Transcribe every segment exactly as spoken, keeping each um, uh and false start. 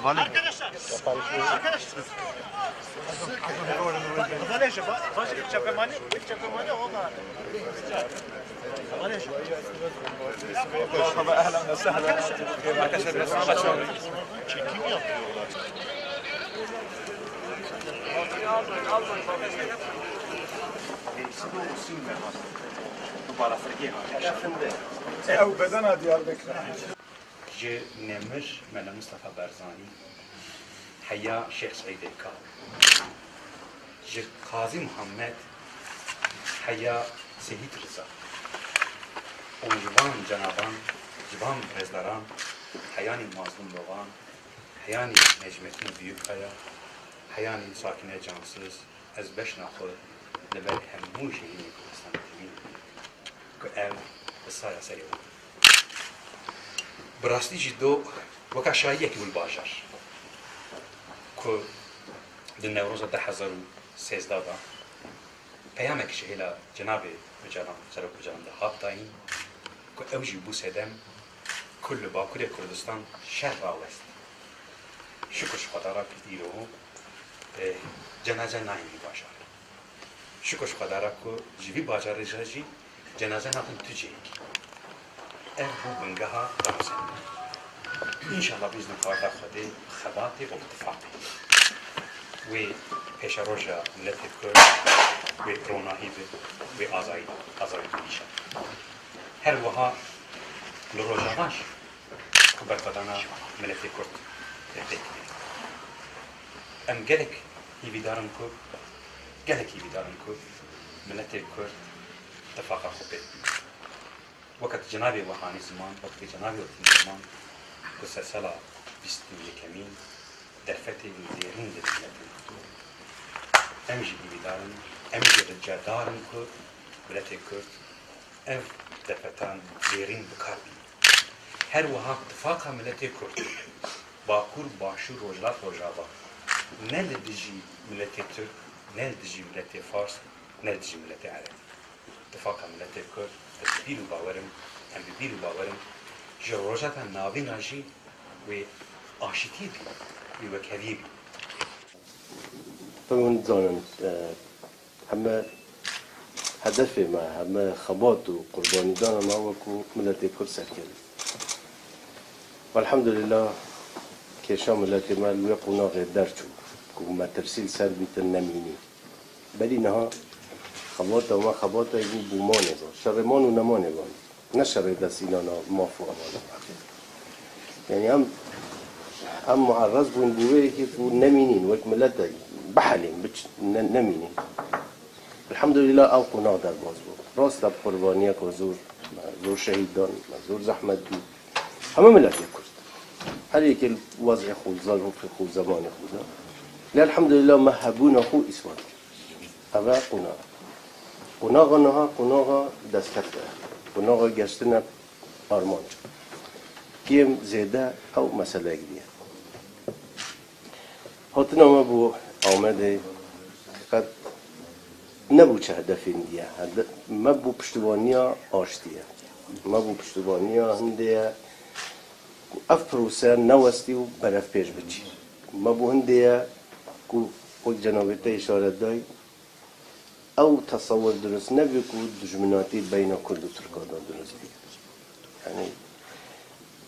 Arkadaşlar. Arkadaşlar. Arkadaşlar. Çapemani, çapemani olma. Merhaba, ehlen ve sehlen. Arkadaşlar, biraz kaçalım. Çekim yapıyorlar. Ew bedena Diyarbekir. Ji Nemir Mele Mustafa Barzanî heya Şêx Seîdê Kal, ji Qazî Muhammed heya Seyîd Riza û ji van cenaban, ji van rêzdaran heyanî Mazlûm Dogan, heyanî Necmettin Büyükaya, heyanî Sakine Cansız, ez beşna xwe li ber hemû jêrînê Kurdistanê dimînim ku ev bi saya serê wan. Bi rastî jî do weka şahiyekî bû li bajar ku di Newroza du hezar û sêzdeh de peyamek ji hêla Cenabê Ocalan, Serok Ocalan de hat dayîn ku ew jî bû sedem ku li Bakurê Kurdistan şer rawest. Şikir ji Xweda re ku îro, e, cenaze nayên vî bajarê. Şikir ji Xweda re ku ji vî bajarê re jî cenaze naxin tu cihekî. Ev bû bingeha ramzê. Înşallah bi îzna Xweda Xwedê xebatê û îtifaqê wê pêşeroja miletê Kurd wê ronahî be, wê azayî, azayî be înşallah. Her wiha li Rojava jî ku berxwedana miletê Kurd pêk tê. Em gelek hîvîdar in ku, gelek hîvîdar in ku miletê Kurd tifaqa xwe pêk bîne. Weke cenabê we anî ziman, weke cenabê we tîne ziman ku sersala bîst û yekemîn derfetê zêrîn li miletê Kurd. Em jî hîvîdar in, em jî rica dar in ku miletê Kurd ev derfetan zêrîn bi kar bîne. Her wiha tifaqa miletê Kurd, Bakur, Başûr, Rojhilat, Rojava, ne li dijî miletê Tirk, ne li dijî miletê Fars, ne li dijî miletê Ereb. Tifaqa miletê Kurd, ez bi bîr û bawer im, em bi bîr û bawer in, ji Rojhilata Navîn re jî wê aşitiyê bî, wê wekheviyê bî. Hûn dizanin, e, heme hedefê me, heme xebat û qurbanîdana me wekû miletê Kurd serkeve. Elhamdulillah, kêşa miletê me li wê qonaxê derçû ku metirsî li ser bîtin nemînî. Berî niha xebata me xebatayê bû, bû manê van. Şerê man û nemanê van. Ne şerê destînana maf û eman. Yanî em, em muerrez bûn bi wê yekê ku nemînîn, wek miletek bihelîn, biç-, ne-, nemînîn. Elhamdulillah ew qonax derbas bû. Rast e bi qurbaniyeke zor, zor şehîd dan, zor zehmet dît. Hemû miletê Kurd. Her yekê li wez'ê xwe, zarokê xwe, zemanê xwe de. Lê elhamdulillah me hebûna xwe îspat kir. Ev e qonax. Qonaxa niha qonaxa destkefte. Qonaxa geştine armanc. Kêm zêde ew meseleyek diye. Hatina me bo Amedê qet nebû çi hedefên diye. Hede-, me bo piştevaniya aştiyê. Me bo piştevaniya hindê ye ku ev prose newestî û berevpêş biçî. Me bo hindê ye ku wek cenabê te îşaret dayî, ew tesewir dirust nebe ku dijminatî beyna Kurd û Tirka de dirust bî. Yanî,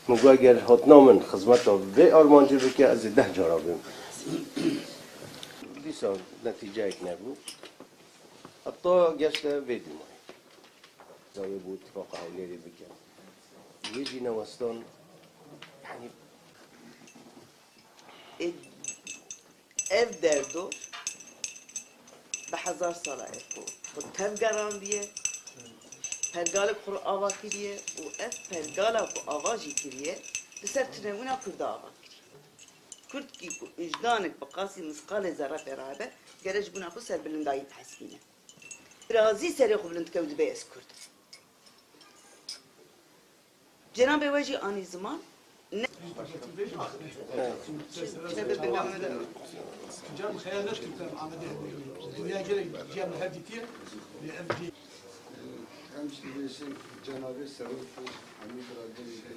min got, eger hatina min xizmeta vê armancê bike, ez ê deh cara bêm. Dîsa netîceyek nebû. Heta geşte vê dîmayê. Dawê bû tifaqa Hewlêrê bike. Wê jî newestan, yanî, Ê, ev derdo bi hezar sala ev ku xwe tev gerandiye, pergalek xwe ava kiriye û ev pergala ku ava jî kiriye, li ser tunebûna Kurda ava kiriye. Kurdkî ku wijdanek bi qasî misqalê zerrefê re hebe, gere ji bona xwe serbilindayî bihesibîne. Razî serê xwe bilind dike û dibê ez Kurd im. Cenabê we jî anî ziman, ne. Cem xeyal neştim Amedê hebe. Dinya gelek cem her dîtiye. Em jî dibêjin cenabê serok û hemî biraderiê